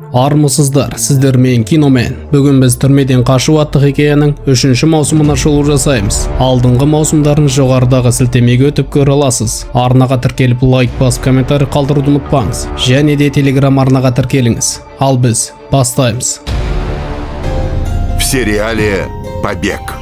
Армысыздар, сіздермен Киномен. Бүгін біз «Түрмеден қашу» атты хикаяның үшінші маусымына шолу жасаймыз. Алдыңғы маусымдарын жоғарыдағы сілтемеге өтіп көре аласыз. Арнаға тіркеліп, лайк басып, комментарий қалдыруды ұмытпаңыз. Және де телеграм арнаға тіркеліңіз. Ал біз бастаймыз. В сериале «Побег».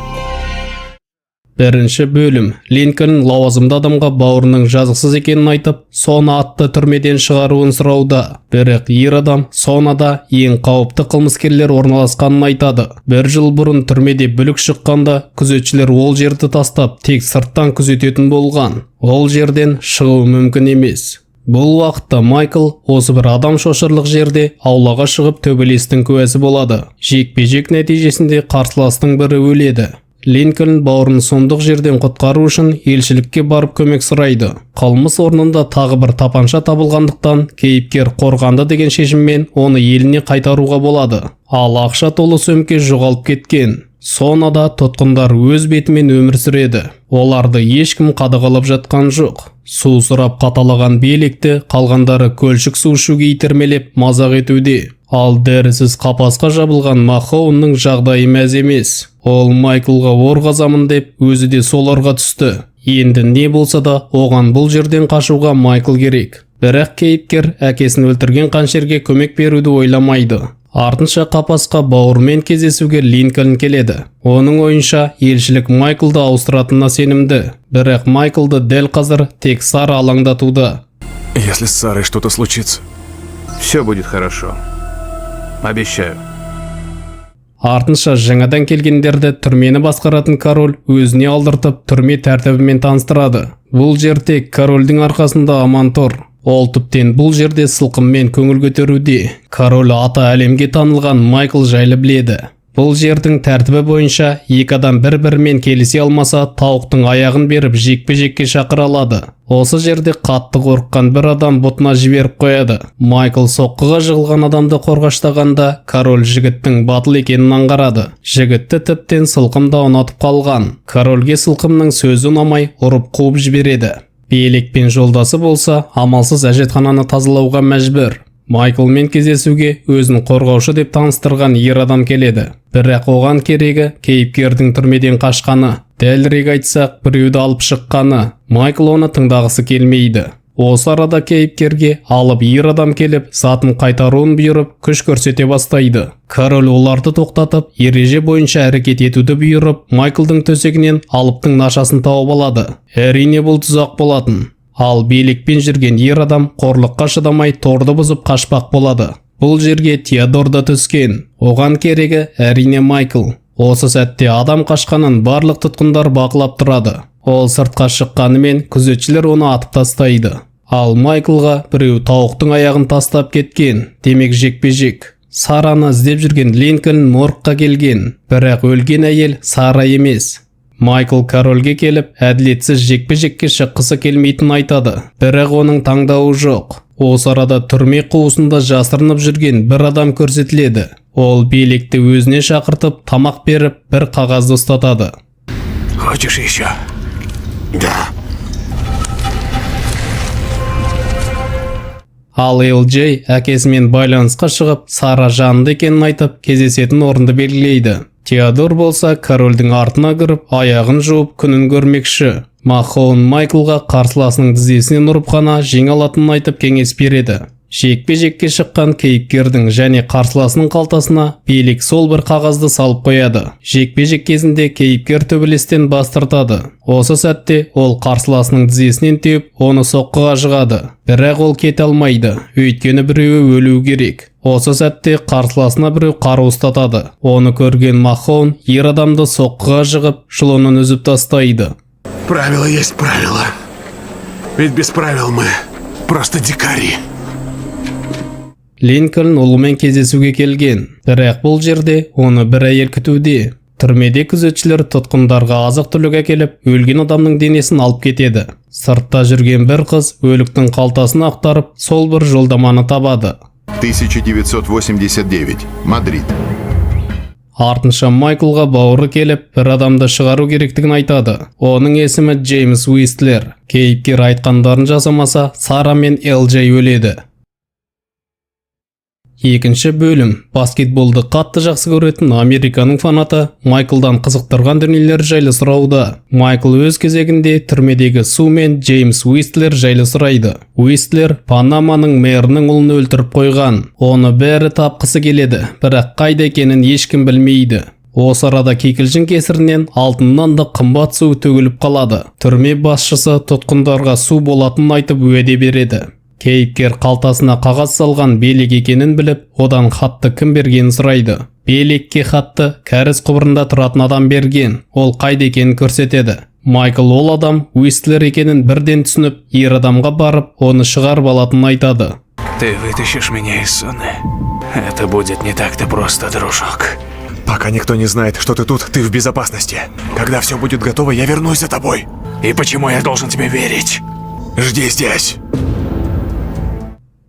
Бірінші бөлім. Линкольн лауазымды адамға бауырының жазықсыз екенін айтып, Сона атты түрмеден шығаруын сұрауда. Бірақ ер адам Сонада ең қауіпті қылмыскерлер орналасқанын айтады. Бір жыл бұрын түрмеде бүлік шыққанда, күзетшілер ол жерді тастап, тек сырттан күзететін болған. Ол жерден шығу мүмкін емес. Бұл уақытта Майкл осы бір адам шошырлық жерде аулаға шығып, төбелестің куәсі болады. Жекпе-жек нәтижесінде қарсыластың бірі өледі. Линкольн бауырын сұмдық жерден құтқару үшін елшілікке барып көмек сұрайды. Қылмыс орнында тағы бір тапанша табылғандықтан, кейіпкер қорғанды деген шешіммен оны еліне қайтаруға болады. Ал ақша толы сөмке жоғалып кеткен. Сонада тұтқындар өз бетімен өмір сүреді. Оларды ешкім қадағалап жатқан жоқ. Су сұрап қаталаған Белекті қалғандары көлшік су ішуге итермелеп, мазақ етуде. Ал дәрісіз қапасқа жабылған Махоунның жағдайы мәз емес. Ол Майклға ор қазамын деп, өзі де сол орға түсті. Енді не болса да, оған бұл жерден қашуға Майкл керек. Бірақ кейіпкер әкесін өлтірген қаншерге көмек беруді ойламайды. Артынша қапасқа бауырымен кездесуге Линкольн келеді. Оның ойынша, елшілік Майклды ауыстыратынына сенімді. Бірақ Майклды дәл қазір тек Сара алаңдатуда. Если с Сарой что-то случится. Все будет хорошо. Обещаю. Артынша жаңадан келгендерді түрмені басқаратын король өзіне алдыртып, түрме тәртібімен таныстырады. Бұл жер тек корольдің арқасында аман тұр. Ол тіптен бұл жерде сылқыммен көңіл көтеруде. Король аты әлемге танылған Майкл жайлы біледі. Бұл жердің тәртібі бойынша, екі адам бір-бірімен келісе алмаса, тауықтың аяғын беріп, жекпе-жекке шақыра алады. Осы жерде қатты қорыққан бір адам бұтына жіберіп қояды. Майкл соққыға жығылған адамды қорғаштағанда, король жігіттің батыл екенін аңғарады. Жігітті тіптен сылқым да ұнатып қалған. Корольге сылқымның сөзі ұнамай, ұрып қуып жібереді. Белек пен жолдасы болса, амалсыз әжетхананы тазалауға мәжбүр. Майклмен кездесуге өзін қорғаушы деп таныстырған ер адам келеді. Бірақ оған керегі кейіпкердің түрмеден қашқаны. Дәлірек айтсақ, біреуді алып шыққаны. Майкл оны тыңдағысы келмейді. Осы арада кейіпкерге алып ер адам келіп, затын қайтаруын бұйырып, күш көрсете бастайды. Король оларды тоқтатып, ереже бойынша әрекет етуді бұйырып, Майклдың төсегінен алыптың нашасын тауып алады. Әрине, бұл тұзақ болатын. Ал Белекпен жүрген ер адам қорлыққа шыдамай, торды бұзып қашпақ болады. Бұл жерге Теодор да түскен. Оған керегі, әрине, Майкл. Осы сәтте адам қашқанын барлық тұтқындар бақылап тұрады. Ол сыртқа шыққанымен, күзетшілер оны атып тастайды. Ал Майклға біреу тауықтың аяғын тастап кеткен. Демек, жекпе-жек. Сараны іздеп жүрген Линкольн моргқа келген. Бірақ өлген әйел Сара емес. Майкл корольге келіп, әділетсіз жекпе-жекке шыққысы келмейтінін айтады. Бірақ оның таңдауы жоқ. Осы арада түрме қуысында жасырынып жүрген бір адам көрсетіледі. Ол Белекті өзіне шақыртып, тамақ беріп, бір қағазды ұстатады. Хочешь еще? Да. Ал LJ әкесімен байланысқа шығып, Сара жанында екенін айтып, кездесетін орынды белгілейді. Теодор болса, корольдің артына кіріп, аяғын жуып, күнін көрмекші. Махоун Майклға қарсыласының тізесінен ұрып қана жеңе алатынын айтып, кеңес береді. Жекпе-жекке шыққан кейіпкердің және қарсыласының қалтасына Белек сол бір қағазды салып қояды. Жекпе-жек кезінде кейіпкер төбелестен бас тартады. Осы сәтте ол қарсыласының тізесінен теуіп, оны соққыға жығады. Бірақ ол кете алмайды, өйткені біреуі өлуі керек. Осы сәтте қарсыласына біреу қару ұстатады. Оны көрген Махоун ер адамды соққыға жығып, жұлынын үзіп тастайды. Правило есть правило. Ведь без правил мы просто дикари. Линкольн ұлымен кездесуге келген. Бірақ бұл жерде оны бір әйел күтуде. Түрмеде күзетшілер тұтқындарға азық-түлік әкеліп, өлген адамның денесін алып кетеді. Сыртта жүрген бір қыз өліктің қалтасын ақтарып, сол бір жолдаманы табады. 1989. Мадрид. Артынша Майклға бауыры келіп, бір адамды шығару керектігін айтады. Оның есімі Джеймс Уистлер. Кейіпкер айтқандарын жасамаса, Сара мен LJ өледі. Екінші бөлім. Баскетболды қатты жақсы көретін Американың фанаты Майклдан қызықтырған дүниелер жайлы сұрауда. Майкл өз кезегінде түрмедегі су мен Джеймс Уистлер жайлы сұрайды. Уистлер Панаманың мэрінің ұлын өлтіріп қойған. Оны бәрі тапқысы келеді, бірақ қайда екенін ешкім білмейді. Осы арада кикілжің кесірінен алтыннан да қымбат су төгіліп қалады. Түрме басшысы тұтқындарға су болатынын айтып уәде береді. Кейіпкер қалтасына қағаз салған Белек екенін біліп, одан хатты кім бергенін сұрайды. Белекке хатты кәріз құбырында тұратын адам берген, ол қайда екенін көрсетеді. Майкл ол адам Уистлер екенін бірден түсініп, ер адамға барып, оны шығарып алатынын айтады. Ты вытащишь меня из зоны. Это будет не так-то просто, дружок. Пока никто не знает, что ты тут, ты в безопасности. Когда все будет готово, я вернусь за тобой. И почему я должен тебе верить? Жди здесь.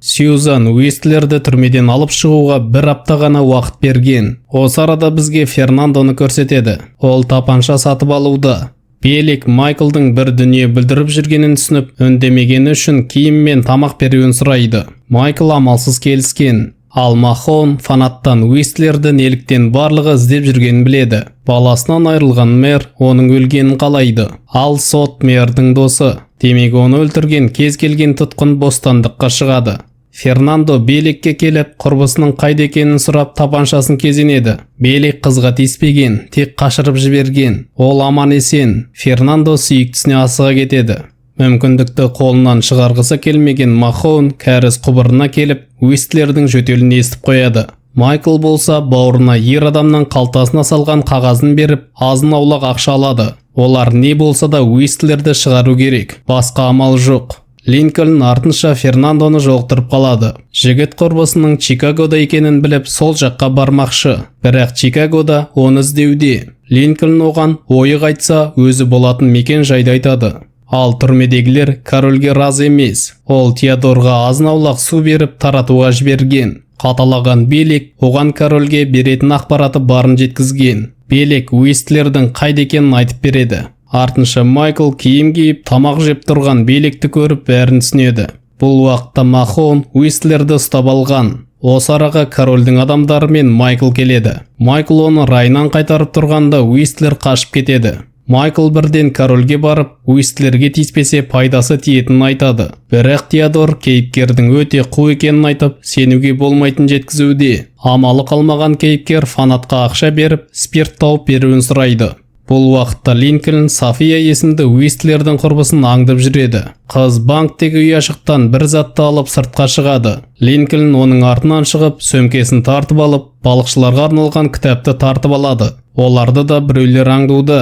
Сьюзан Уистлерді түрмеден алып шығуға бір апта ғана уақыт берген. Осы арада бізге Фернандоны көрсетеді. Ол тапанша сатып алуда. Белик Майклдың бір дүние бүлдіріп жүргенін түсініп, үндемегені үшін киім мен тамақ беруін сұрайды. Майкл амалсыз келіскен. Ал Махон фанаттан Уистлерді неліктен барлығы іздеп жүргенін біледі. Баласынан айырылған мэр оның өлгенін қалайды. Ал сот мэрдің досы. Демек, оны өлтірген кез келген тұтқын бостандыққа шығады. Фернандо Белекке келіп, құрбысының қайда екенін сұрап тапаншасын кезенеді. Белек қызға тиіспеген, тек қашырып жіберген. Ол аман есен. Фернандо сүйіктісіне асыға кетеді. Мүмкіндікті қолынан шығарғысы келмеген Махон кәріз құбырына келіп, Уистлердің жөтелін естіп қояды. Майкл болса бауырына ер адамның қалтасына салған қағазын беріп, азын аулақ ақша алады. Олар не болса да Уистлерді шығару керек, басқа амал жоқ. Линкольн артынша Фернандоны жолықтырып қалады. Жігіт құрбысының Чикагода екенін біліп, сол жаққа бармақшы. Бірақ Чикагода оны іздеуде. Линкольн оған ойы қайтса, өзі болатын мекен жайды айтады. Ал түрмедегілер корольге разы емес. Ол Теодорға азын-аулақ су беріп таратуға жіберген. Қаталаған Белек оған корольге беретін ақпараты барын жеткізген. Белек Уистлердің қайда екенін айтып береді. Артынша Майкл киім киіп, тамақ жеп тұрған Белекті көріп бәрін түсінеді. Бұл уақытта Махон Уистлерді ұстап алған. Осы араға корольдің адамдары мен Майкл келеді. Майкл оны райынан қайтарып тұрғанда Уистлер қашып кетеді. Майкл бірден корольге барып, Уистлерге тиіспесе пайдасы тиетінін айтады. Бірақ Теодор кейіпкердің өте қу екенін айтып, сенуге болмайтын жеткізуде. Амалы қалмаған кейіпкер фанатқа ақша беріп, спирт тауып беруін сұрайды. Бұл уақытта Линкольн София есімді Уистлердің құрбысын аңдып жүреді. Қыз банктегі ұяшықтан бір затты алып сыртқа шығады. Линкольн оның артынан шығып, сөмкесін тартып алып, балықшыларға арналған кітапты тартып алады. Оларды да біреулер аңдуда.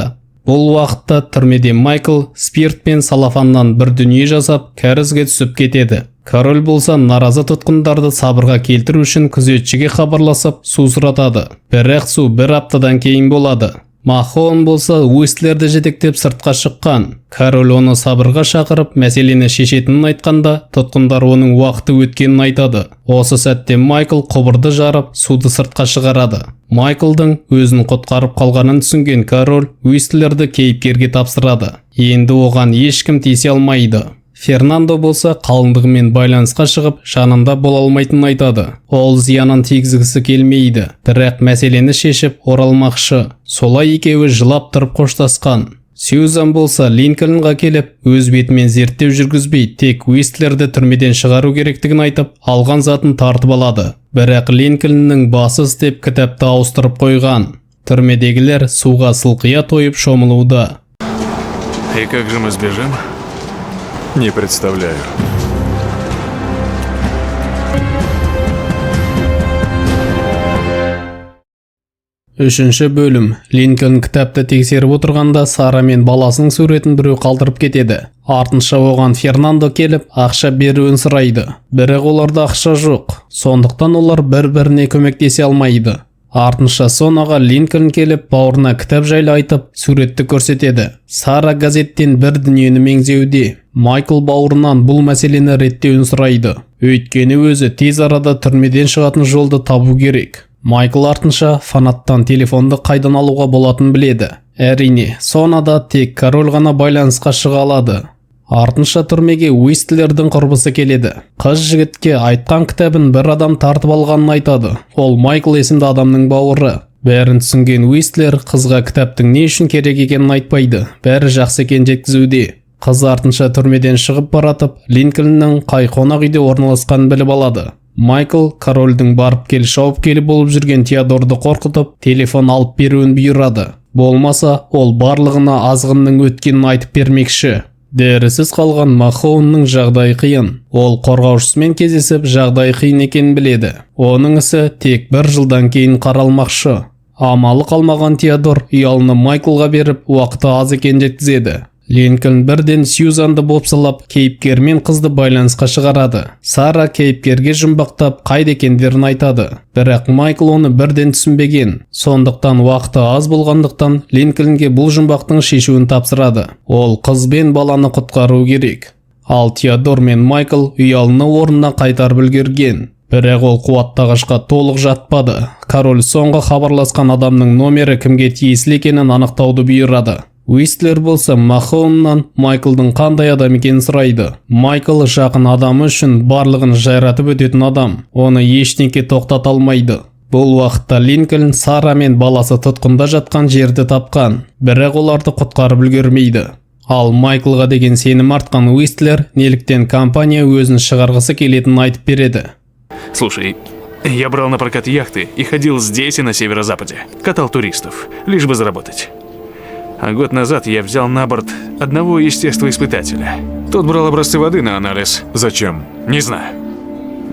Бұл уақытта түрмеде Майкл спирт пен салафаннан бір дүние жасап, кәрізге түсіп кетеді. Король болса наразы тұтқындарды сабырға келтіру үшін күзетшіге хабарласып, су сұратады. Бірақ су бір аптадан кейін болады. Махон болса Уистлерді жетектеп сыртқа шыққан. Король оны сабырға шақырып, мәселені шешетінін айтқанда, тұтқындар оның уақыты өткенін айтады. Осы сәтте Майкл құбырды жарып, суды сыртқа шығарады. Майклдың өзін құтқарып қалғанын түсінген король Уистлерді кейіпкерге тапсырады. Енді оған ешкім тиісе алмайды. Фернандо болса қалыңдығымен байланысқа шығып, жанында бола алмайтынын айтады. Ол зиянын тигізгісі келмейді, бірақ мәселені шешіп оралмақшы. Солай екеуі жылап тұрып қоштасқан. Сьюзан болса Линкольнға келіп, өз бетімен зерттеу жүргізбей, тек Уистлерді түрмеден шығару керектігін айтып, алған затын тартып алады. Бірақ Линкольннің басы істеп кітапты ауыстырып қойған. Түрмедегілер суға сылқия тойып шомылуда. И как же мы сбежим? Не представляю. Үшінші бөлім. Линкольн кітапты тексеріп отырғанда Сара мен баласының суретін біреу қалдырып кетеді. Артынша оған Фернандо келіп, ақша беруін сұрайды. Бірақ оларда ақша жоқ. Сондықтан олар бір-біріне көмектесе алмайды. Артынша Сонаға Линкольн келіп, бауырына кітап жайлы айтып, суретті көрсетеді. Сара газеттен бір дүниені меңзеуде. Майкл бауырынан бұл мәселені реттеуін сұрайды. Өйткені өзі тез арада түрмеден шығатын жолды табу керек. Майкл артынша фанаттан телефонды қайдан алуға болатынын біледі. Әрине, Сонада тек король ғана байланысқа шыға алады. Артынша түрмеге Уистлердің құрбысы келеді. Қыз жігітке айтқан кітабын бір адам тартып алғанын айтады. Ол Майкл есімді адамның бауыры. Бәрін түсінген Уистлер қызға кітаптың не үшін керек екенін айтпайды. Бәрі жақсы екенін жеткізуде. Қыз артынша түрмеден шығып баратып, Линкольннің қай қонақ үйде орналасқанын біліп алады. Майкл корольдің барып кел шауып келіп болып жүрген Теодорды қорқытып, телефон алып беруін бұйырады. Болмаса, ол барлығына азғынның өткенін айтып бермекші. Дәрісіз қалған Махоунның жағдайы қиын. Ол қорғаушысымен кездесіп, жағдайы қиын екенін біледі. Оның ісі тек бір жылдан кейін қаралмақшы. Амалы қалмаған Теодор ұялыны Майклға беріп, уақыты аз екенін жеткізеді. Линкольн бірден Сьюзанды бопсалап, кейіпкермен қызды байланысқа шығарады. Сара кейіпкерге жұмбақтап, қайда екендерін айтады. Бірақ Майкл оны бірден түсінбеген. Сондықтан уақыты аз болғандықтан Линкольнге бұл жұмбақтың шешуін тапсырады. Ол қыз бен баланы құтқару керек. Ал Теодор мен Майкл ұялыны орнына қайтарып үлгерген. Бірақ ол қуаттағышқа толық жатпады. Король соңғы хабарласқан адамның номері кімге тиесілі екенін анықтауды бұйырады. Уистлер болса Махоуннан Майклдың қандай адам екенін сұрайды. Майкл жақын адамы үшін барлығын жайратып өтетін адам. Оны ештеңке тоқтата алмайды. Бұл уақытта Линкольн Сара мен баласы тұтқында жатқан жерді тапқан. Бірақ оларды құтқарып үлгермейді. Ал Майклға деген сенім артқан Уистлер неліктен компания өзін шығарғысы келетінін айтып береді. Слушай, я брал на прокат яхты и ходил здесь и на северо-западе. Катал туристов, лишь бы заработать. А год назад я взял на борт одного естествоиспытателя. Тот брал образцы воды на анализ. Зачем? Не знаю.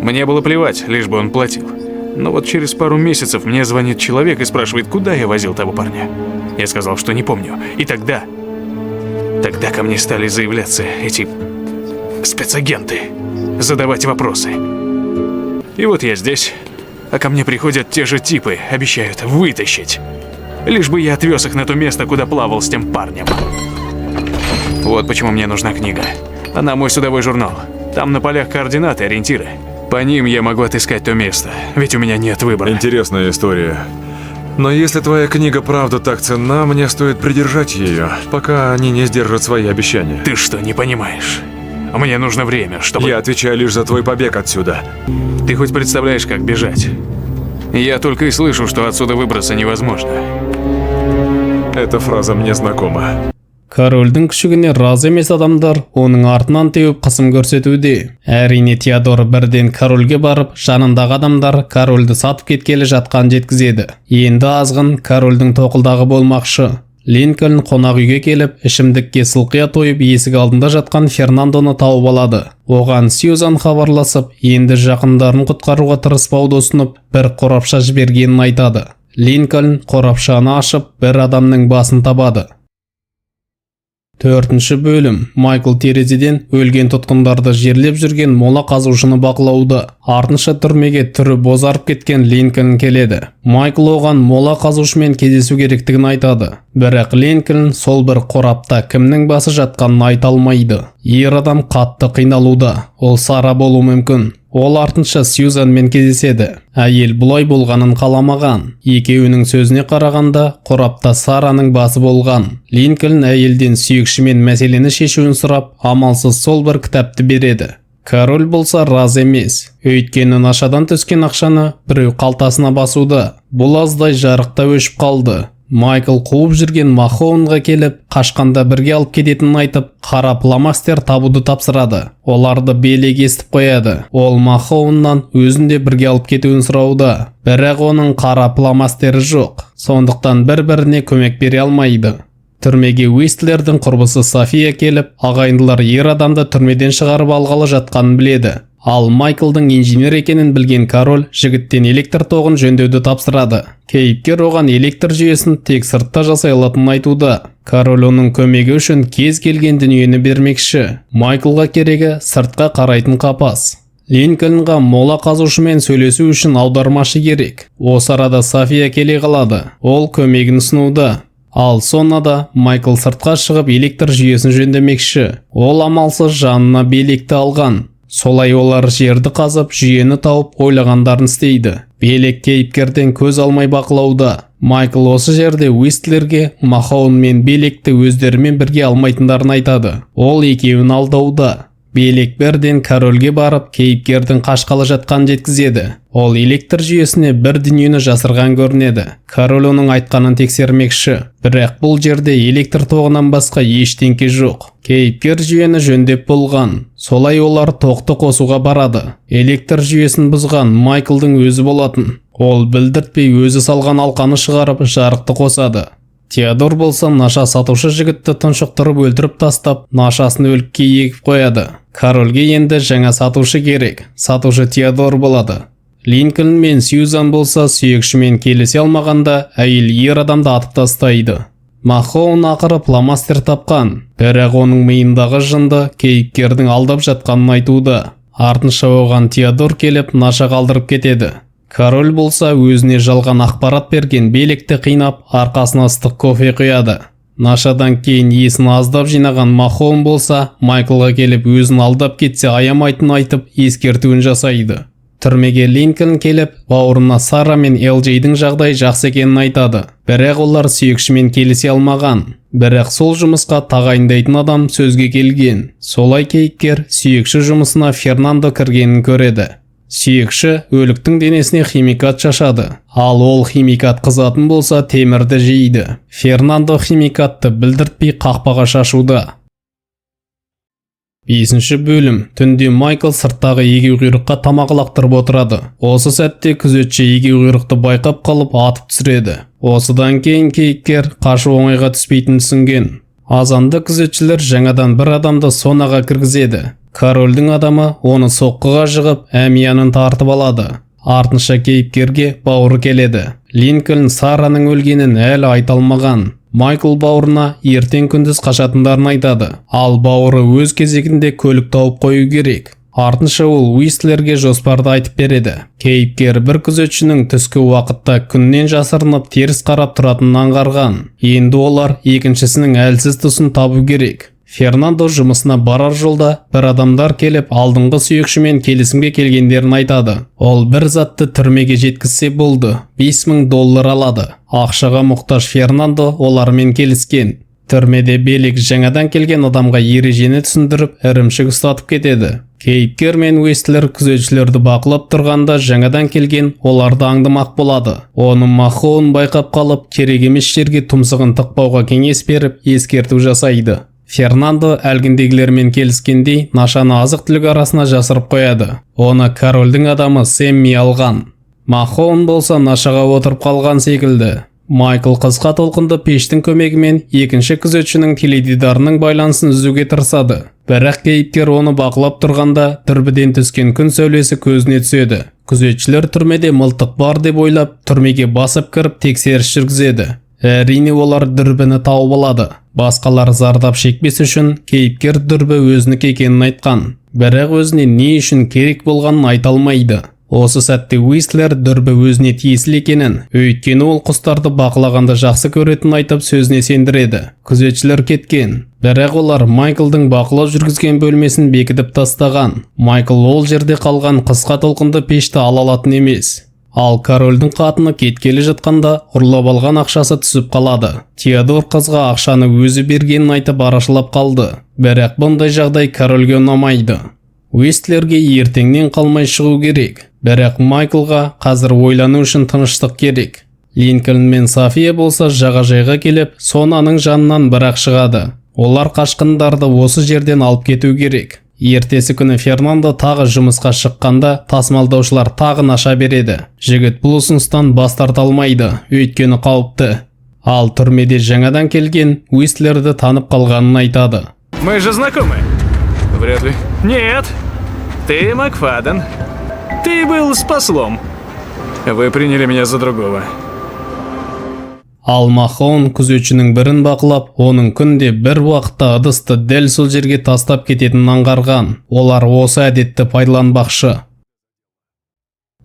Мне было плевать, лишь бы он платил. Но вот через пару месяцев мне звонит человек и спрашивает, куда я возил того парня. Я сказал, что не помню. И тогда... Тогда ко мне стали заявляться эти спецагенты, задавать вопросы. И вот я здесь, а ко мне приходят те же типы, обещают вытащить. Лишь бы я отвез их на то место, куда плавал с тем парнем. Вот почему мне нужна книга. Она мой судовой журнал. Там на полях координаты, ориентиры. По ним я могу отыскать то место, ведь у меня нет выбора. Интересная история. Но если твоя книга правда так ценна, мне стоит придержать ее, пока они не сдержат свои обещания. Ты что, не понимаешь? Мне нужно время, чтобы... Я отвечаю лишь за твой побег отсюда. Ты хоть представляешь, как бежать? Я только и слышу, что отсюда выбраться невозможно. Эта фраза мне знакома. Корольдің күшігіне разы емес адамдар оның артынан теуіп қысым көрсетуде. Әрине, Теодор бірден корольге барып, жанындағы адамдар корольді сатып кеткелі жатқанын жеткізеді. Енді азғын корольдің тоқылдағы болмақшы. Линкольн қонақ үйге келіп, ішімдікке сылқия тойып, есік алдында жатқан Фернандоны тауып алады. Оған Сьюзан хабарласып, енді жақындарын құтқаруға тырыспауды ұсынып, бір қорапша жібергенін айтады. Линкольн қорапшаны ашып, бір адамның басын табады. Төртінші бөлім. Майкл терезеден өлген тұтқындарды жерлеп жүрген мола қазушыны бақылауда. Артынша түрмеге түрі бозарып кеткен Линкольн келеді. Майкл оған мола қазушымен кездесу керектігін айтады. Бірақ Линкольн сол бір қорапта кімнің басы жатқанын айта алмайды. Ер адам қатты қиналуда. Ол Сара болуы мүмкін. Ол артынша Сьюзанмен кездеседі. Әйел бұлай болғанын қаламаған. Екеуінің сөзіне қарағанда, қорапта Сараның басы болған. Линкольн әйелден сүйекшімен мәселені шешуін сұрап, амалсыз сол бір кітапты береді. Король болса разы емес. Өйткені нашадан түскен ақшаны біреу қалтасына басуда. Бұл аздай жарықта өшіп қалды. Майкл қуып жүрген Махоунға келіп, қашқанда бірге алып кететінін айтып, қара фломастер табуды тапсырады. Оларды Белек естіп қояды. Ол Махоуннан өзін де бірге алып кетуін сұрауда. Бірақ оның қара фломастері жоқ. Сондықтан бір-біріне көмек бере алмайды. Түрмеге Уистлердің құрбысы София келіп, ағайындылар ер адамды түрмеден шығарып алғалы жатқанын біледі. Ал Майклдың инженер екенін білген король жігіттен электр тоғын жөндеуді тапсырады. Кейіпкер оған электр жүйесін тек сыртта жасай алатынын айтуда. Король оның көмегі үшін кез келген дүниені бермекші. Майклға керегі сыртқа қарайтын қапас. Линкольнға мола қазушымен сөйлесу үшін аудармашы керек. Осы арада София келе қалады. Ол көмегін ұсынуда. Ал сонада Майкл сыртқа шығып электр жүйесін жөндемекші. Ол амалсыз жанына Белекті алған. Солай олар жерді қазып, жүйені тауып, ойлағандарын істейді. Белек кейіпкерден көз алмай бақылауда. Майкл осы жерде Уистлерге Махоун мен Белекті өздерімен бірге алмайтындарын айтады. Ол екеуін алдауда. Белек бірден корольге барып, кейіпкердің қашқалы жатқанын жеткізеді. Ол электр жүйесіне бір дүниені жасырған көрінеді. Король оның айтқанын тексермекші. Бірақ бұл жерде электр тоғынан басқа ештеңке жоқ. Кейіпкер жүйені жөндеп болған. Солай олар тоқты қосуға барады. Электр жүйесін бұзған Майклдың өзі болатын. Ол білдіртпей өзі салған алқаны шығарып, жарықты қосады. Теодор болса наша сатушы жігітті тұншықтырып өлтіріп тастап, нашасын өлікке егіп қояды. Корольге енді жаңа сатушы керек. Сатушы Теодор болады. Линкольн мен Сьюзан болса сүйекшімен келісе алмағанда әйел ер адамды атып тастайды. Махоун ақыры фломастер тапқан, бірақ оның миындағы жынды кейіпкердің алдап жатқанын айтуда. Артынша оған Теодор келіп наша қалдырып кетеді. Король болса өзіне жалған ақпарат берген Белекті қинап, арқасына ыстық кофе құяды. Нашадан кейін есін аздап жинаған Махоун болса, Майклға келіп өзін алдап кетсе аямайтынын айтып, ескертуін жасайды. Түрмеге Линкольн келіп, бауырына Сара мен Элджейдің жағдайы жақсы екенін айтады. Бірақ олар сүйекшімен келісе алмаған. Бірақ сол жұмысқа тағайындайтын адам сөзге келген. Солай кейіпкер сүйекші жұмысына Фернандо кіргенін көреді. Сүйекші өліктің денесіне химикат шашады. Ал ол химикат қызатын болса темірді жейді. Фернандо химикатты білдіртпей қақпаға шашуда. 5-ші бөлім. Түнде Майкл сырттағы егеуқұйрыққа тамақ лақтырып отырады. Осы сәтте күзетші егеуқұйрықты байқап қалып атып түсіреді. Осыдан кейін кейіпкер қашу оңайға түспейтінін түсінген. Азанда күзетшілер жаңадан бір адамды сонаға кіргізеді. Корольдің адамы оны соққыға жығып, әмиянын тартып алады. Артынша кейіпкерге бауыры келеді. Линкольн Сараның өлгенін әлі айта алмаған. Майкл бауырына ертең күндіз қашатындарын айтады. Ал бауыры өз кезегінде көлік тауып қою керек. Артынша ол Уистлерге жоспарды айтып береді. Кейіпкер бір күзетшінің түскі уақытта күннен жасырынып теріс қарап тұратынын аңғарған. Енді олар екіншісінің әлсіз тұсын табу керек. Фернандо жұмысына барар жолда бір адамдар келіп алдыңғы сүйекшімен келісімге келгендерін айтады. Ол бір затты түрмеге жеткізсе болды, $5000 алады. Ақшаға мұқтаж Фернандо олармен келіскен. Түрмеде Белик жаңадан келген адамға ережені түсіндіріп, ірімшік ұстатып кетеді. Кейіпкер мен Уистлер күзетшілерді бақылап тұрғанда жаңадан келген оларды аңдымақ болады. Оны Махоун байқап қалып, керек емес жерге тұмсығын тықпауға кеңес беріп, ескерту жасайды. Фернандо әлгіндегілермен келіскендей нашаны азық-түлік арасына жасырып қояды. Оны корольдің адамы Сэмми алған. Махоун болса нашаға отырып қалған секілді. Майкл қысқа толқынды пештің көмегімен екінші күзетшінің теледидарының байланысын үзуге тырысады. Бірақ кейіпкер оны бақылап тұрғанда дүрбіден түскен күн сәулесі көзіне түседі. Күзетшілер түрмеде мылтық бар деп ойлап, түрмеге басып кіріп тексеріс жүргізеді. Әрине олар дүрбіні тауып алады. Басқалар зардап шекпес үшін кейіпкер дүрбі өзінікі екенін айтқан. Бірақ өзіне не үшін керек болғанын айта алмайды. Осы сәтте Уистлер дүрбі өзіне тиесілі екенін, өйткені ол құстарды бақылағанды жақсы көретінін айтып сөзіне сендіреді. Күзетшілер кеткен. Бірақ олар Майклдың бақылау жүргізген бөлмесін бекітіп тастаған. Майкл ол жерде қалған қысқа толқынды пешті ала алатын емес. Ал корольдің қатыны кеткелі жатқанда ұрлап алған ақшасы түсіп қалады. Теодор қызға ақшаны өзі бергенін айтып арашалап қалды. Бірақ бұндай жағдай корольге ұнамайды. Уистлерге ертеңнен қалмай шығу керек. Бірақ Майклға қазір ойлану үшін тыныштық керек. Линкольн мен София болса жағажайға келіп, сонаның жанынан бірақ шығады. Олар қашқындарды осы жерден алып кету керек. Ертесі күні Фернандо тағы жұмысқа шыққанда тасымалдаушылар тағы наша береді. Жігіт бұл ұсыныстан бас тарта алмайды, өйткені қауіпті. Ал түрмеде жаңадан келген Уистлерді танып қалғанын айтады. Мы же знакомы. Вряд ли. Нет. Ты Макфаден. Ты был с послом. Вы приняли меня за другого. Ал Махоун күзетшінің бірін бақылап, оның күнде бір уақытта ыдысты дәл сол жерге тастап кететінін аңғарған. Олар осы әдетті пайдаланбақшы.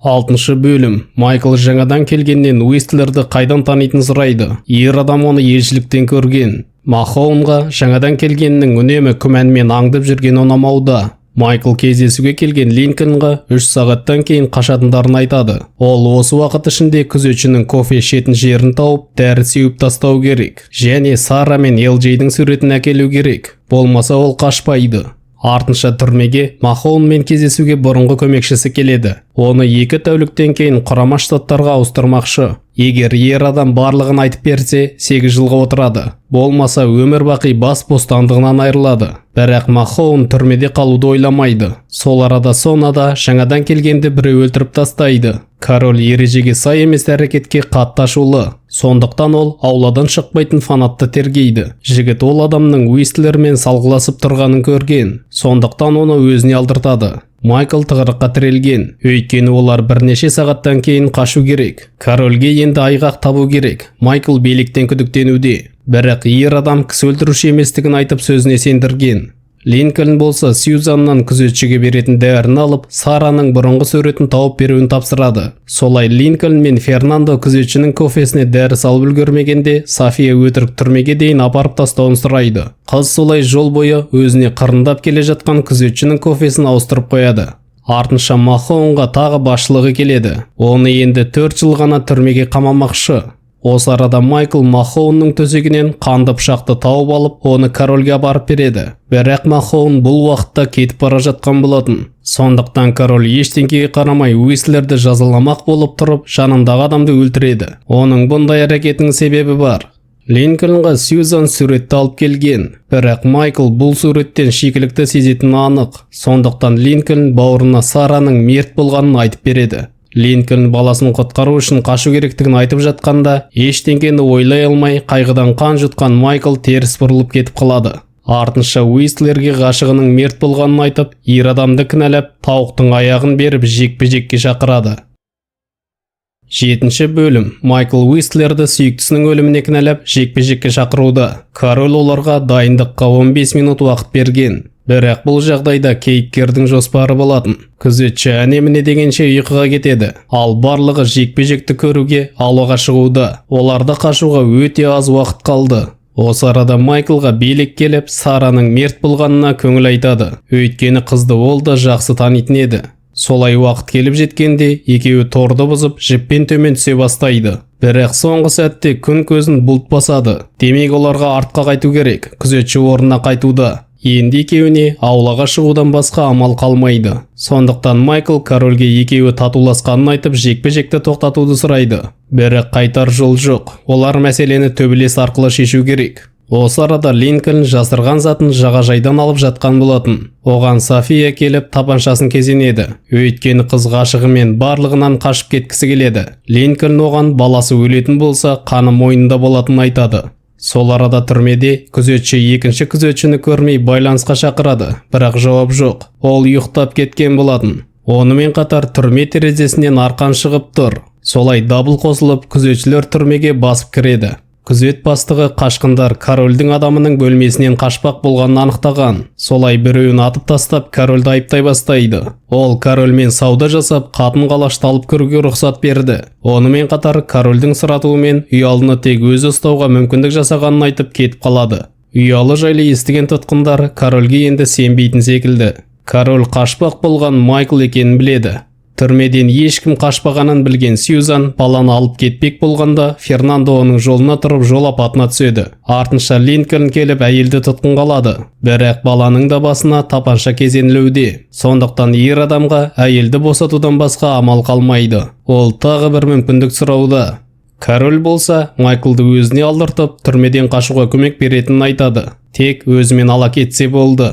6-шы бөлім. Майкл жаңадан келгеннен Уистлерді қайдан танитынын сұрайды. Ер адам оны елшіліктен көрген. Махоунға жаңадан келгеннің үнемі күмәнмен аңдып жүргені ұнамауда. Майкл кездесуге келген Линкольнға 3 сағаттан кейін қашатындарын айтады. Ол осы уақыт ішінде күзетшінің кофе ішетін жерін тауып, дәрі сеуіп тастау керек. Және Сара мен LJ-дің суретін әкелу керек. Болмаса ол қашпайды. Артынша түрмеге Махоунмен кездесуге бұрынғы көмекшісі келеді. Оны 2 тәуліктен кейін Құрама Штаттарға ауыстырмақшы. Егер ер адам барлығын айтып берсе, 8 жылға отырады. Болмаса өмір бақи бас бостандығынан айырылады. Бірақ Махоун түрмеде қалуды ойламайды. Сол арада Сонада жаңадан келгенді біреу өлтіріп тастайды. Король ережеге сай емес әрекетке қатты ашулы. Сондықтан ол ауладан шықпайтын фанатты тергейді. Жігіт ол адамның Уистлермен салғыласып тұрғанын көрген. Сондықтан оны өзіне алдыртады. Майкл тығырыққа тірелген. Өйткені олар бірнеше сағаттан кейін қашу керек. Корольге енді айғақ табу керек. Майкл биліктен күдіктенуде. Бірақ ер адам кісі өлтіруші еместігін айтып сөзіне сендірген. Линкольн болса Сьюзаннан күзетшіге беретін дәріні алып, Сараның бұрынғы суретін тауып беруін тапсырады. Солай Линкольн мен Фернандо күзетшінің кофесіне дәрі салып үлгермегенде, София өтірік түрмеге дейін апарып тастауын сұрайды. Қыз солай жол бойы өзіне қырындап келе жатқан күзетшінің кофесін ауыстырып қояды. Артынша Махоунға тағы басшылығы келеді. Оны енді 4 жыл ғана түрмеге қамамақшы. Осы арада Майкл Махоунның төсегінен қанды пышақты тауып алып, оны корольге апарып береді. Бірақ Махоун бұл уақытта кетіп бара жатқан болатын. Сондықтан король ештеңкеге қарамай Уистлерді жазаламақ болып тұрып, жанындағы адамды өлтіреді. Оның бұндай әрекетінің себебі бар. Линкольнға Сьюзан суретті алып келген. Бірақ Майкл бұл суреттен шикілікті сезетіні анық. Сондықтан Линкольн бауырына Сараның мерт болғанын айтып береді. Линкольн баласын құтқару үшін қашу керектігін айтып жатқанда, ештеңкені ойлай алмай, қайғыдан қан жұтқан Майкл теріс бұрылып кетіп қалады. Артынша Уистлерге ғашығының мерт болғанын айтып, ер адамды кінәлап, тауықтың аяғын беріп жекпе-жекке шақырады. 7-ші бөлім. Майкл Уистлерді сүйіктісінің өліміне кінәлап, жекпе-жекке шақыруда. Король оларға дайындыққа 15 минут уақыт берген. Бірақ бұл жағдайда кейіпкердің жоспары болатын. Күзетші әне-міне дегенше ұйқыға кетеді. Ал барлығы жекпе-жекті көруге аулаға шығуда. Оларды қашуға өте аз уақыт қалды. Осы арада Майклға билік келіп, Сараның мерт болғанына көңіл айтады. Өйткені қызды ол да жақсы танитын еді. Солай уақыт келіп жеткенде, екеуі торды бұзып, жіппен төмен түсе бастайды. Бірақ соңғы сәтте күн көзін бұлт басады. Демек оларға артқа қайту керек. Күзетші орнына қайтуда. Енді екеуіне аулаға шығудан басқа амал қалмайды. Сондықтан Майкл корольге екеуі татуласқанын айтып, жекпе-жекті тоқтатуды сұрайды. Бірақ қайтар жол жоқ. Олар мәселені төбелес арқылы шешу керек. Осы арада Линкольн жасырған затын жағажайдан алып жатқан болатын. Оған София келіп тапаншасын кезенеді. Өйткені қыз ғашығымен барлығынан қашып кеткісі келеді. Линкольн оған баласы өлетін болса, қаны мойнында болатынын айтады. Сол арада түрмеде күзетші екінші күзетшіні көрмей байланысқа шақырады, бірақ жауап жоқ. Ол ұйықтап кеткен болатын. Онымен қатар түрме терезесінен арқан шығып тұр. Солай дабыл қосылып, күзетшілер түрмеге басып кіреді. Күзет бастығы қашқындар корольдің адамының бөлмесінен қашпақ болғанын анықтаған. Солай біреуін атып тастап, корольді айыптай бастайды. Ол корольмен сауда жасап, қатын қалашты алып кіруге рұқсат берді. Онымен қатар корольдің сұратуымен ұялыны тек өзі ұстауға мүмкіндік жасағанын айтып кетіп қалады. Ұялы жайлы естіген тұтқындар корольге енді сенбейтін секілді. Король қашпақ болған Майкл екенін біледі. Түрмеден ешкім қашпағанын білген Сьюзан баланы алып кетпек болғанда, Фернандо оның жолына тұрып жол апатына түседі. Артынша Линкольн келіп әйелді тұтқынға алады. Бірақ баланың да басына тапанша кезенілуде. Сондықтан ер адамға әйелді босатудан басқа амал қалмайды. Ол тағы бір мүмкіндік сұрауда. Король болса, Майклды өзіне алдыртып, түрмеден қашуға көмек беретінін айтады. Тек өзімен ала кетсе болды.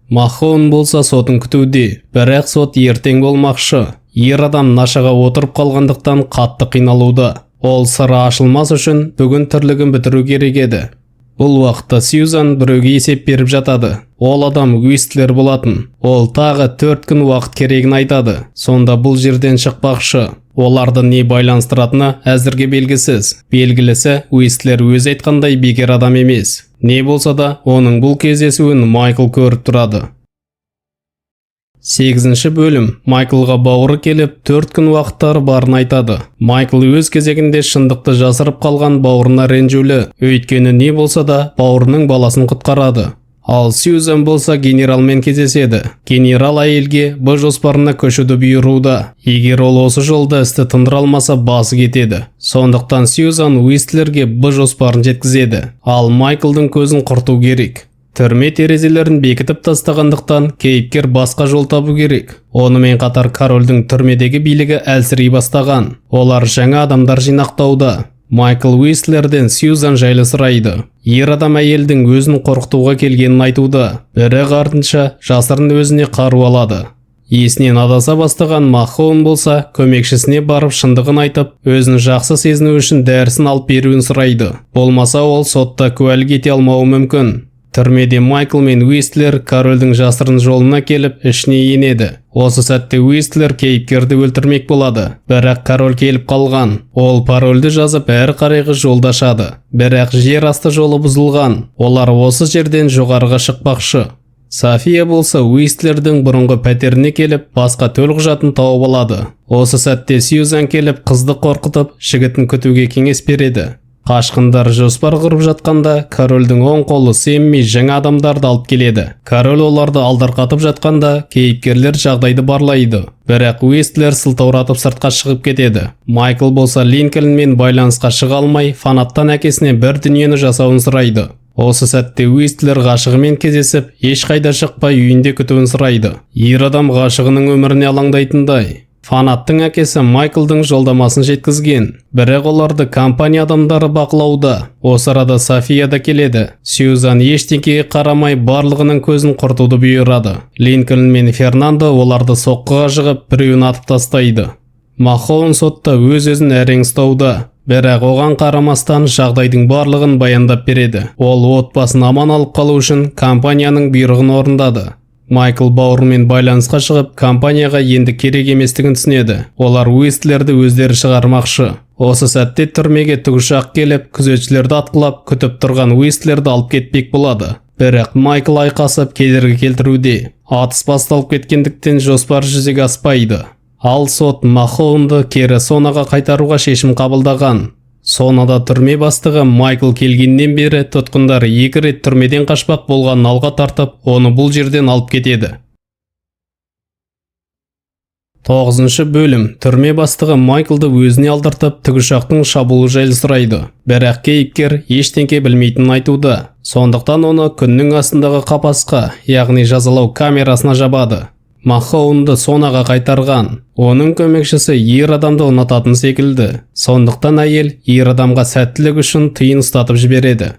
Махоун болса сотын күтуде, бірақ сот ертең болмақшы. Ер адам нашаға отырып қалғандықтан қатты қиналуда. Ол сыры ашылмас үшін бүгін тірлігін бітіру керек еді. Бұл уақытта Сьюзан біреуге есеп беріп жатады. Ол адам Уистлер болатын. Ол тағы 4 күн уақыт керегін айтады. Сонда бұл жерден шықпақшы. Оларды не байланыстыратыны әзірге белгісіз. Белгілісі, Уистлер өзі айтқандай бекер адам емес. Не болса да, оның бұл кездесуін Майкл көріп тұрады. 8-ші бөлім. Майклға бауыры келіп, 4 күн уақыттары барын айтады. Майкл өз кезегінде шындықты жасырып қалған бауырына ренжулі. Өйткені не болса да бауырының баласын құтқарады. Ал Сьюзан болса генералмен кездеседі. Генерал әйелге Б жоспарына көшуді бұйыруда. Егер ол осы жолда істі тындыра алмаса, басы кетеді. Сондықтан Сьюзан Уистлерге Б жоспарын жеткізеді. Ал Майклдың көзін құрту керек. Түрме терезелерін бекітіп тастағандықтан кейіпкер басқа жол табу керек. Онымен қатар корольдің түрмедегі билігі әлсірей бастаған. Олар жаңа адамдар жинақтауда. Майкл Уистлерден Сьюзан жайлы сұрайды. Ер адам әйелдің өзін қорқытуға келгенін айтуда. Бірақ артынша жасырын өзіне қару алады. Есінен адаса бастаған Махоун болса, көмекшісіне барып шындығын айтып, өзін жақсы сезіну үшін дәрісін алып беруін сұрайды. Болмаса ол сотта куәлік ете алмауы мүмкін. Түрмеде Майкл мен Уистлер корольдің жасырын жолына келіп, ішіне енеді. Осы сәтте Уистлер кейіпкерді өлтірмек болады. Бірақ король келіп қалған. Ол парольді жазып, әрі қарайғы жолды ашады. Бірақ жер асты жолы бұзылған. Олар осы жерден жоғарыға шықпақшы. София болса Уистлердің бұрынғы пәтеріне келіп, басқа төлқұжатын тауып алады. Осы сәтте Сьюзан келіп, қызды қорқытып, жігітін күтуге кеңес береді. Қашқындар жоспар құрып жатқанда, корольдің оң қолы Сэмми жаңа адамдарды алып келеді. Король оларды алдарқатып жатқанда, кейіпкерлер жағдайды барлайды. Бірақ Уистлер сылтауратып сыртқа шығып кетеді. Майкл болса Линкольнмен байланысқа шыға алмай, фанаттан әкесіне бір дүниені жасауын сұрайды. Осы сәтте Уистлер ғашығымен кездесіп, ешқайда шықпай үйінде күтуін сұрайды. Ер адам ғашығының өміріне алаңдайтындай. Фанаттың әкесі Майклдың жолдамасын жеткізген. Бірақ оларды компания адамдары бақылауда. Осы арада София да келеді. Сьюзан ештеңеге қарамай барлығының көзін құртуды бұйырады. Линкольн мен Фернандо оларды соққыға жығып, біреуін атып тастайды. Махоун сотта өз-өзін әрең ұстауда. Бірақ оған қарамастан жағдайдың барлығын баяндап береді. Ол отбасын аман алып қалу үшін компанияның бұйрығын орындады. Майкл бауырымен байланысқа шығып, компанияға енді керек еместігін түсінеді. Олар Уистлерді өздері шығармақшы. Осы сәтте түрмеге тікұшақ келіп, күзетшілерді атқылап, күтіп тұрған Уистлерді алып кетпек болады. Бірақ Майкл айқасып кедергі келтіруде. Атыс басталып кеткендіктен жоспар жүзеге аспайды. Ал сот Махоунды кері Сонаға қайтаруға шешім қабылдаған. Сонада түрме бастығы Майкл келгеннен бері тұтқындар екі рет түрмеден қашпақ болғанын алға тартып, оны бұл жерден алып кетеді. 9-шы бөлім. Түрме бастығы Майклды өзіне алдыртып, тікұшақтың шабуылы жайлы сұрайды. Бірақ кейіпкер ештеңке білмейтінін айтуда. Сондықтан оны күннің астындағы қапасқа, яғни жазалау камерасына жабады. Махоунды Сонаға қайтарған. Оның көмекшісі ер адамды ұнататын секілді. Сондықтан әйел ер адамға сәттілік үшін тиын ұстатып жібереді.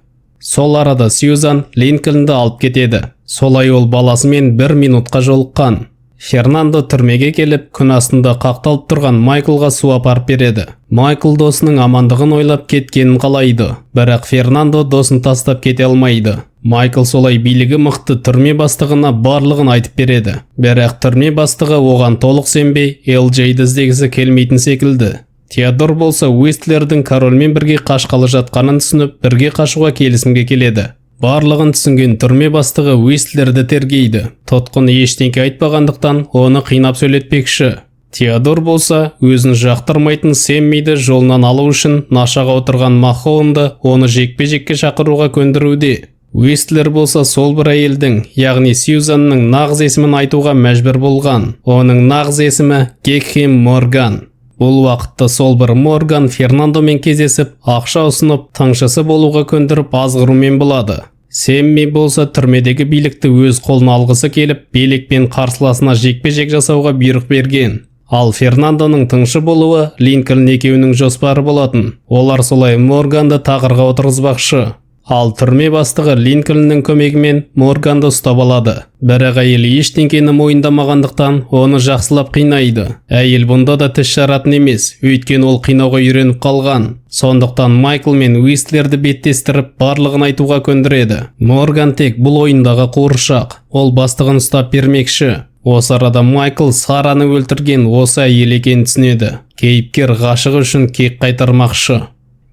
Сол арада Сьюзан Линкольнді алып кетеді. Солай ол баласымен бір минутқа жолыққан. Фернандо түрмеге келіп, күн астында қақталып тұрған Майклға су апарып береді. Майкл досының амандығын ойлап кеткенін қалайды. Бірақ Фернандо досын тастап кете алмайды. Майкл солай билігі мықты түрме бастығына барлығын айтып береді. Бірақ түрме бастығы оған толық сенбей, ЛЖ-ді іздегісі келмейтін секілді. Теодор болса Уистлердің корольмен бірге қашқалы жатқанын түсініп, бірге қашуға келісімге келеді. Барлығын түсінген түрме бастығы Уистлерді тергейді. Тұтқын ештеңке айтпағандықтан оны қинап сөйлетпекші. Теодор болса өзін жақтырмайтын Сэммиді жолынан алу үшін нашаға отырған Махоунды оны жекпе-жекке шақыруға көндіруде. Уистлер болса сол бір әйелдің, яғни Сьюзанның нағыз есімін айтуға мәжбүр болған. Оның нағыз есімі Гекхем Морган. Бұл уақытта сол бір Морган Фернандомен кездесіп, ақша ұсынып, тыңшысы болуға көндіріп азғырумен болады. Сэмми болса түрмедегі билікті өз қолына алғысы келіп, билікпен қарсыласына жекпе-жек жасауға бұйрық берген. Ал Фернандоның тыңшы болуы Линкольн екеуінің жоспары болатын. Олар солай Морганды тағырға отырғызбақшы. Ал түрме бастығы Линкольннің көмегімен Морганды ұстап алады. Бірақ әйел ештеңкені мойындамағандықтан оны жақсылап қинайды. Әйел бұнда да тіс жаратын емес, өйткені ол қинауға үйреніп қалған. Сондықтан Майкл мен Уистлерді беттестіріп, барлығын айтуға көндіреді. Морган тек бұл ойындағы қуыршақ. Ол бастығын ұстап бермекші. Осы арада Майкл Сараны өлтірген осы әйел екенін түсінеді. Кейіпкер ғашығы үшін кек қайтармақшы.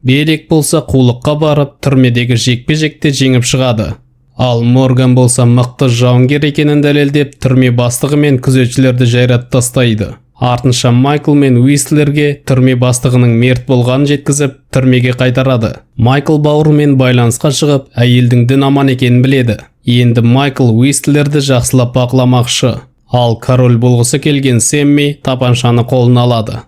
Белек болса қулыққа барып, түрмедегі жекпе-жекте жеңіп шығады. Ал Морган болса мықты жауынгер екенін дәлелдеп, түрме бастығы мен күзетшілерді жайратып тастайды. Артынша Майкл мен Уистлерге түрме бастығының мерт болғанын жеткізіп, түрмеге қайтарады. Майкл бауырымен байланысқа шығып, әйелдің дін аман екенін біледі. Енді Майкл Уистлерді жақсылап бақыламақшы. Ал король болғысы келген Сэмми тапаншаны қолына алады.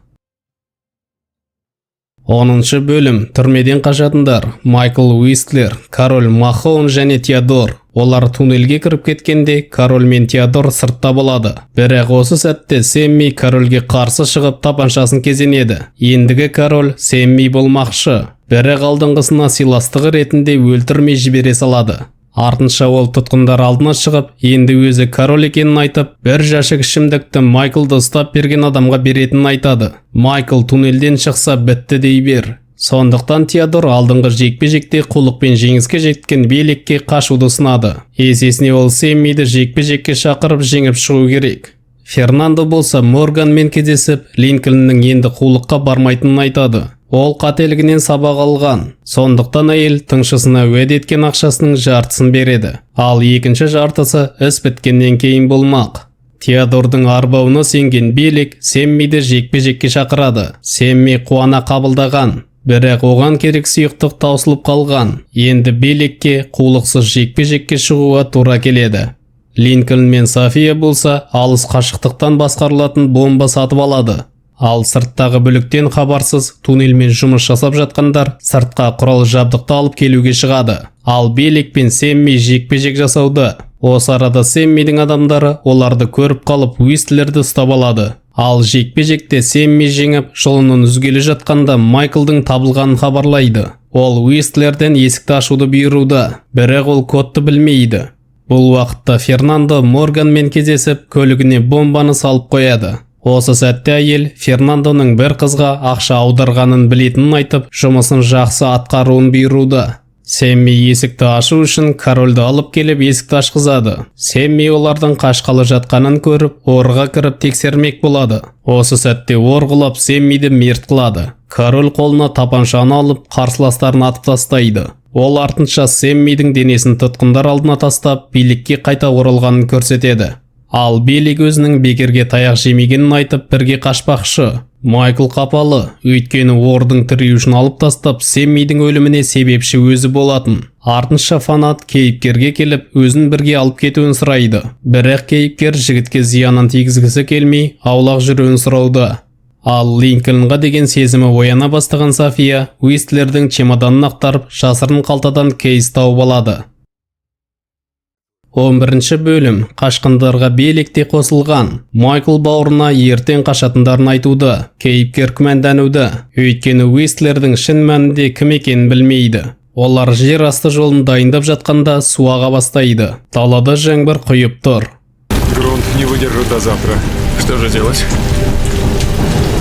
10 бөлім. Түрмеден қашатындар. Майкл Уистлер, король Махоун және Теодор. Олар туннельге кіріп кеткенде, король мен Теодор сыртта болады. Бірақ осы сәтте Сэмми корольге қарсы шығып, тапаншасын кезенеді. Ендігі король Сэмми болмақшы. Бірақ алдыңғысына сыйластығы ретінде өлтірмей жібере салады. Артынша ол тұтқындар алдына шығып, енді өзі король екенін айтып, бір жәшік ішімдікті Майклды ұстап берген адамға беретінін айтады. Майкл туннельден шықса, бітті дей бер. Сондықтан Теодор алдыңғы жекпе-жекте қулықпен жеңіске жеткен Белекке қашуды ұсынады. Есесіне ол Сэммиді жекпе-жекке шақырып, жеңіп шығу керек. Фернандо болса Морганмен кездесіп, Линкольннің енді қулыққа бармайтынын айтады. Ол қателігінен сабақ алған. Сондықтан әйел тыңшысына уәде еткен ақшасының жартысын береді. Ал екінші жартысы іс біткеннен кейін болмақ. Теодордың арбауына сенген Белек Сэммиді жекпе-жекке шақырады. Сэмми қуана қабылдаған. Бірақ оған керек сұйықтық таусылып қалған. Енді Белекке қулықсыз жекпе-жекке шығуға тура келеді. Линкольн мен София болса, алыс қашықтықтан басқарылатын бомба сатып алады. Ал сырттағы бүліктен хабарсыз туннельмен жұмыс жасап жатқандар сыртқа құрал жабдықты алып келуге шығады. Ал Белек пен Сэмми жекпе-жек жасауда. Осы арада Сэммидің адамдары оларды көріп қалып, Уистлерді ұстап алады. Ал жекпе-жекте Сэмми жеңіп, жұлынын үзгелі жатқанда Майклдың табылғанын хабарлайды. Ол Уистлерден есікті ашуды бұйыруда, бірақ ол кодты білмейді. Бұл уақытта Фернандо Морганмен кездесіп, көлігіне бомбаны салып қояды. Осы сәтте әйел Фернандоның бір қызға ақша аударғанын білетінін айтып, жұмысын жақсы атқаруын бұйыруда. Сэмми есікті ашу үшін корольді алып келіп, есікті ашқызады. Сэмми олардың қашқалы жатқанын көріп, орға кіріп тексермек болады. Осы сәтте ор құлап, Сэммиді мерт қылады. Король қолына тапаншаны алып, қарсыластарын атып тастайды. Ол артынша Сэммидің денесін тұтқындар алдына тастап, билікке қайта оралғанын көрсетеді. Ал Белек өзінің бекерге таяқ жемегенін айтып, бірге қашпақшы. Майкл қапалы, өйткені ордың тіреуішін алып тастап, Сэммидің өліміне себепші өзі болатын. Артынша фанат кейіпкерге келіп, өзін бірге алып кетуін сұрайды. Бірақ кейіпкер жігітке зиянын тигізгісі келмей, аулақ жүруін сұрауда. Ал Линкольнға деген сезімі ояна бастаған София Уистлердің чемоданын ақтарып, жасырын қалтадан кейс тауып алады. 11 бөлім. Қашқындарға Белек те қосылған. Майкл бауырына ертең қашатындарын айтуда. Кейіпкер күмәндануда, өйткені Уистлердің шын мәнінде кім екенін білмейді. Олар жер асты жолын дайындап жатқанда су аға бастайды. Далада жаңбыр құйып тұр. Грунт не выдержит до завтра. Что же делать?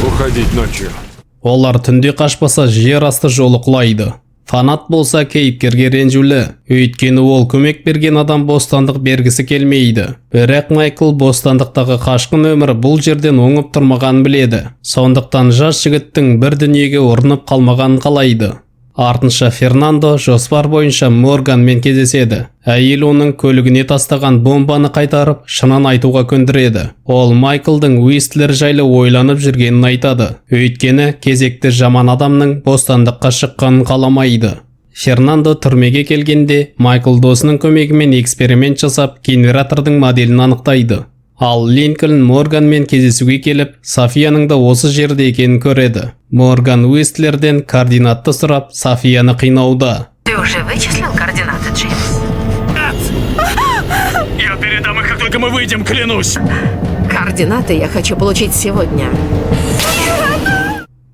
Уходить ночью. Олар түнде қашпаса, жер асты жолы құлайды. Фанат болса кейіпкерге ренжулі, өйткені ол көмек берген адам бостандық бергісі келмейді. Бірақ Майкл бостандықтағы қашқын өмір бұл жерден оңып тұрмағанын біледі. Сондықтан жас жігіттің бір дүниеге ұрынып қалмағанын қалайды. Артынша Фернандо жоспар бойынша Морганмен кездеседі. Әйел оның көлігіне тастаған бомбаны қайтарып, шынын айтуға көндіреді. Ол Майклдың Уистлер жайлы ойланып жүргенін айтады. Өйткені кезекті жаман адамның бостандыққа шыққанын қаламайды. Фернандо түрмеге келгенде, Майкл досының көмегімен эксперимент жасап, генератордың моделін анықтайды. Ал Линкольн Морганмен кездесуге келіп, Софияның да осы жерде екенін көреді. Морган Уистлерден координатты сұрап, Софияны қинауда. Ты уже вычислил координаты, Джеймс? Я передам их, как только мы выйдем, клянусь! Координаты я хочу получить сегодня.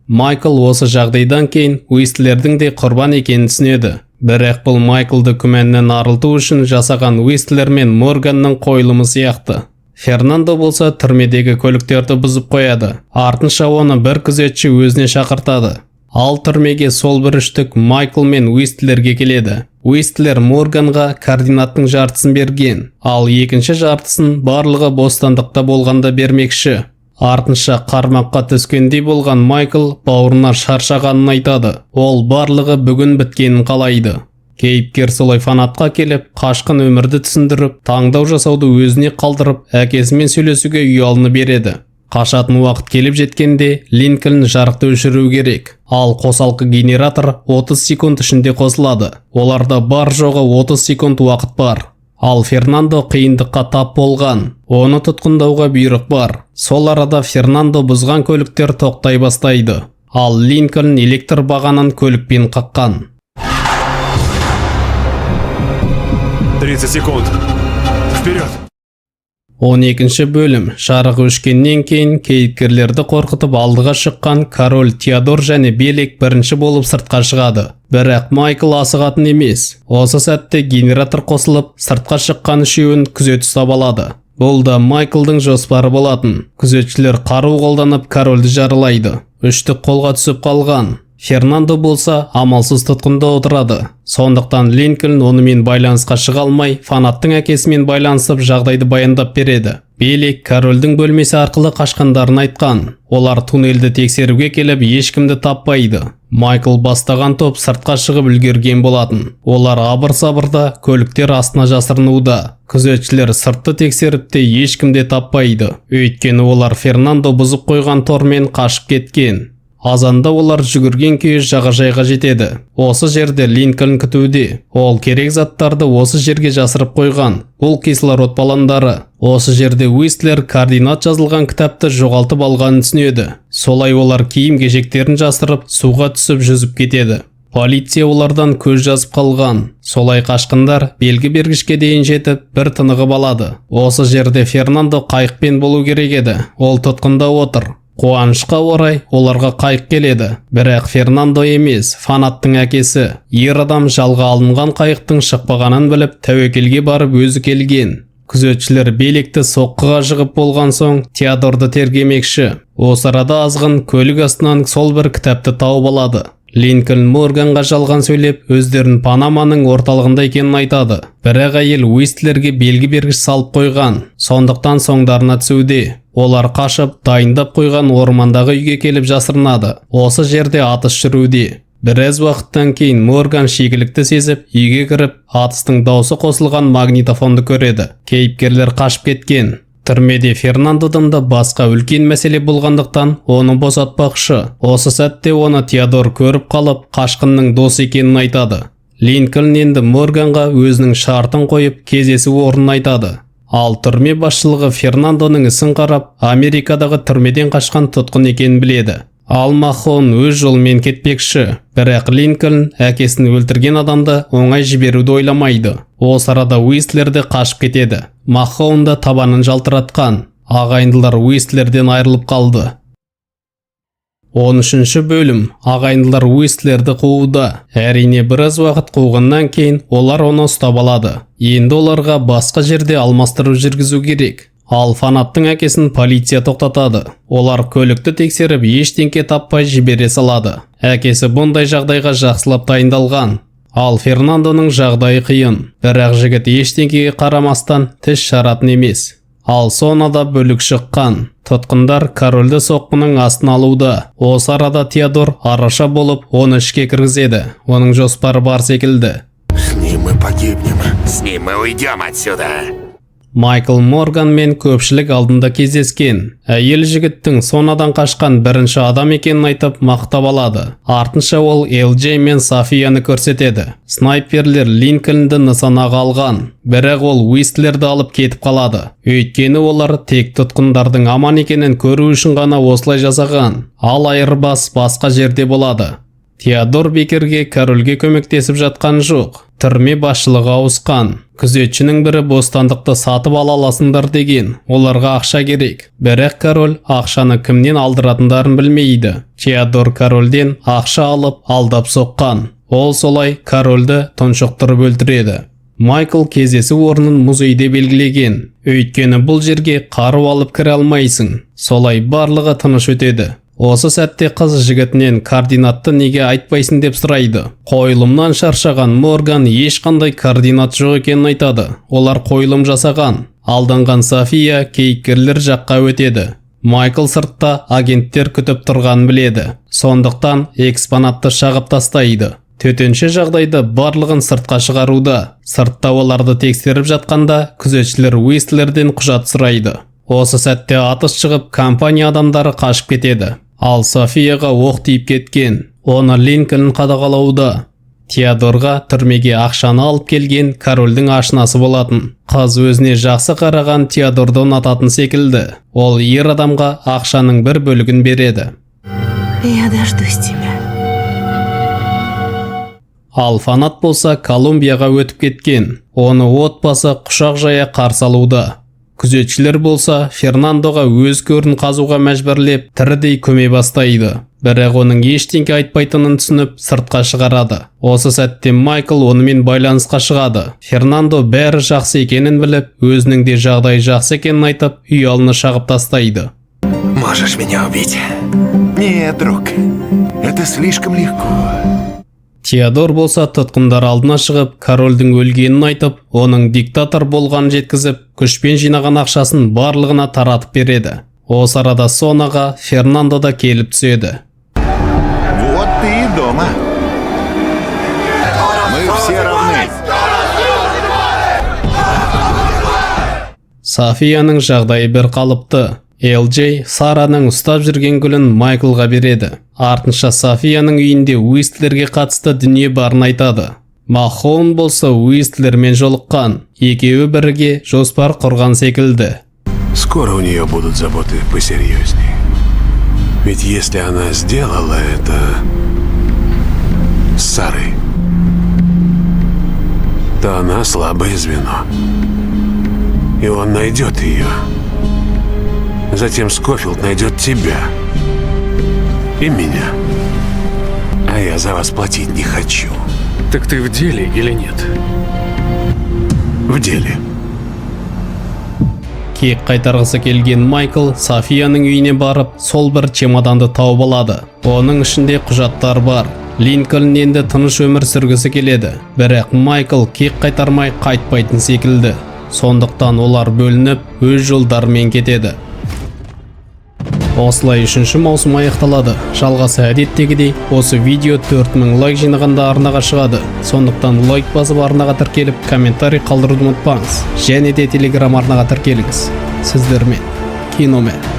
Майкл осы жағдайдан кейін Уистлердің де құрбан екенін түсінеді. Бірақ бұл Майклды күмәннен арылту үшін жасаған Уистлер мен Морганның қойылымы сияқты. Фернандо болса түрмедегі көліктерді бұзып қояды. Артынша оны бір күзетші өзіне шақыртады. Ал түрмеге сол бір үштік Майкл мен Уистлерге келеді. Уистлер Морганға координаттың жартысын берген, ал екінші жартысын барлығы бостандықта болғанда бермекші. Артынша қармаққа түскендей болған Майкл бауырына шаршағанын айтады. Ол барлығы бүгін біткенін қалайды. Кейіпкер солай фанатқа келіп, қашқын өмірді түсіндіріп, таңдау жасауды өзіне қалдырып, әкесімен сөйлесуге ұялыны береді. Қашатын уақыт келіп жеткенде, Линкольн жарықты өшіру керек. Ал қосалқы генератор 30 секунд ішінде қосылады. Оларда бар жоғы 30 секунд уақыт бар. Ал Фернандо қиындыққа тап болған. Оны тұтқындауға бұйрық бар. Сол арада Фернандо бұзған көліктер тоқтай бастайды. Ал Линкольн электр бағанын көлікпен қаққан. 30 секунд. Вперед! 12 бөлім. Жарық өшкеннен кейін кейіпкерлерді қорқытып алдыға шыққан король Теодор және Белек бірінші болып сыртқа шығады. Бірақ Майкл асығатын емес. Осы сәтте генератор қосылып, сыртқа шыққан үшеуін күзет ұстап алады. Бұл да Майклдың жоспары болатын. Күзетшілер қару қолданып корольді жаралайды. Үштік қолға түсіп қалған. Фернандо болса амалсыз тұтқында отырады. Сондықтан Линкольн онымен байланысқа шыға алмай, фанаттың әкесімен байланысып жағдайды баяндап береді. Белек корольдің бөлмесі арқылы қашқандарын айтқан. Олар туннельді тексеруге келіп ешкімді таппайды. Майкл бастаған топ сыртқа шығып үлгерген болатын. Олар абыр-сабырда көліктер астына жасырынуда. Күзетшілер сыртты тексеріп те ешкімді таппайды. Өйткені олар Фернандо бұзып қойған тормен қашып кеткен. Азанда олар жүгірген күйі жағажайға жетеді. Осы жерде Линкольн күтуде. Ол керек заттарды осы жерге жасырып қойған. Бұл кислород баллондары. Осы жерде Уистлер координат жазылған кітапты жоғалтып алғанын түсінеді. Солай олар киім-кешектерін жасырып, суға түсіп жүзіп кетеді. Полиция олардан көз жазып қалған. Солай қашқындар белгі бергішке дейін жетіп, бір тынығып алады. Осы жерде Фернандо қайықпен болу керек еді. Ол тұтқында отыр. Қуанышқа орай оларға қайық келеді. Бірақ Фернандо емес, фанаттың әкесі. Ер адам жалға алынған қайықтың шықпағанын біліп, тәуекелге барып өзі келген. Күзетшілер Белекті соққыға жығып болған соң Теодорды тергемекші. Осы арада азғын көлік астынан сол бір кітапты тауып алады. Линкольн Морганға жалған сөйлеп, өздерін Панаманың орталығында екенін айтады. Бірақ әйел Уистлерге белгі бергіш салып қойған. Сондықтан соңдарына түсуде. Олар қашып, дайындап қойған ормандағы үйге келіп жасырынады. Осы жерде атыс жүруде. Біраз уақыттан кейін Морган шикілікті сезіп, үйге кіріп, атыстың даусы қосылған магнитофонды көреді. Кейіпкерлер қашып кеткен. Түрмеде Фернандодан да басқа үлкен мәселе болғандықтан оны босатпақшы. Осы сәтте оны Теодор көріп қалып, қашқынның дос екенін айтады. Линкольн енді Морганға өзінің шартын қойып, кездесу орнын айтады. Ал түрме басшылығы Фернандоның ісін қарап, Америкадағы түрмеден қашқан тұтқын екенін біледі. Ал Махон өз жолымен кетпекші. Бірақ Линкольн әкесін өлтірген адамды оңай жіберуді ойламайды. Осы арада Уистлер де қашып кетеді. Махон да табанын жалтыратқан. Ағайындылар Уистлерден айырылып қалды. 13 бөлім. Ағайындылар Уистлерді қууда. Әрине біраз уақыт қуғаннан кейін олар оны ұстап алады. Енді оларға басқа жерде алмастыру жүргізу керек. Ал фанаттың әкесін полиция тоқтатады. Олар көлікті тексеріп ештеңке таппай жібере салады. Әкесі бұндай жағдайға жақсылап дайындалған. Ал Фернандоның жағдайы қиын. Бірақ жігіт ештеңкеге қарамастан тіс жаратын емес. Ал Сонада бүлік шыққан. Тұтқындар корольді соққының астына алуда. Осы арада Теодор араша болып оны ішке кіргізеді. Оның жоспары бар секілді. С ним мы погибнем. С ним мы уйдем отсюда. Майкл Морган мен көпшілік алдында кездескен. Әйел жігіттің Сонадан қашқан бірінші адам екенін айтып мақтап алады. Артынша ол LJ мен Софияны көрсетеді. Снайперлер Линкольнді нысанаға алған. Бірақ ол Уистлерді алып кетіп қалады. Өйткені олар тек тұтқындардың аман екенін көру үшін ғана осылай жасаған. Ал айырбас басқа жерде болады. Теодор Бекерге корольге көмектесіп жатқан жоқ. Түрме басшылығы ауысқан. Күзетшінің бірі бостандықты сатып ала аласыңдар деген. Оларға ақша керек. Бірақ король ақшаны кімнен алдыратындарын білмейді. Теодор корольден ақша алып алдап соққан. Ол солай корольді тұншықтырып өлтіреді. Майкл кездесу орнын музейде белгілеген. Өйткені бұл жерге қару алып кіре алмайсың. Солай барлығы тыныш өтеді. Осы сәтте қыз жігітінен координатты неге айтпайсың деп сұрайды. Қойылымнан шаршаған Морган ешқандай координат жоқ екенін айтады. Олар қойылым жасаған. Алданған София кейіпкерлер жаққа өтеді. Майкл сыртта агенттер күтіп тұрғанын біледі. Сондықтан экспонатты шағып тастайды. Төтенше жағдайда барлығын сыртқа шығаруда. Сыртта оларды тексеріп жатқанда күзетшілер Уистлерден құжат сұрайды. Осы сәтте атыс шығып, компания адамдары қашып кетеді. Ал Софияға оқ тиіп кеткен. Оны Линкольн қадағалауда. Теодорға түрмеге ақшаны алып келген корольдің ашынасы болатын. Қыз өзіне жақсы қараған Теодорды ұнататын секілді. Ол ер адамға ақшаның бір бөлігін береді. Я дождусь тебя. Ал фанат болса, Колумбияға өтіп кеткен. Оны отбасы құшақ жая қарсы алуда. Күзетшілер болса, Фернандоға өз көрін қазуға мәжбүрлеп, тірідей көме бастайды. Бірақ оның ештеңке айтпайтынын түсініп, сыртқа шығарады. Осы сәтте Майкл онымен байланысқа шығады. Фернандо бәрі жақсы екенін біліп, өзінің де жағдайы жақсы екенін айтып, ұялыны шағып тастайды. Можешь меня убить. Нет, друг, это слишком легко. Теодор болса, тұтқындар алдына шығып, корольдің өлгенін айтып, оның диктатор болғанын жеткізіп, күшпен жинаған ақшасын барлығына таратып береді. Осы арада Сонаға Фернандо да келіп түседі. Вот ты и дома. Мы все равны. Софияның жағдайы бір қалыпты. LJ Сараның ұстап жүрген гүлін Майклға береді. Артынша Софияның үйінде Уистлерге қатысты дүние барын айтады. Махоун болса, Уистлермен жолыққан. Екеуі бірге жоспар құрған секілді. Скоро у нее будут заботы посерьезнее. Ведь если она сделала это с Сарой, то она слабое звено. И он найдет ее. Затем Скофилд найдет тебя. И меня. А я за вас платить не хочу. Так ты в деле или нет? В деле. Кек қайтарғысы келген Майкл Софияның үйіне барып, сол бір чемоданды тауып алады. Оның ішінде құжаттар бар. Линкольн енді тыныш өмір сүргісі келеді. Бірақ Майкл кек қайтармай қайтпайтын секілді. Сондықтан олар бөлініп, өз жолдарымен кетеді. Осылай үшінші маусым аяқталады. Жалғасы әдеттегідей осы видео 4000 лайк жинағанда арнаға шығады. Сондықтан лайк басып, арнаға тіркеліп, комментарий қалдыруды ұмытпаңыз. Және де телеграм арнаға тіркеліңіз. Сіздермен Киномен.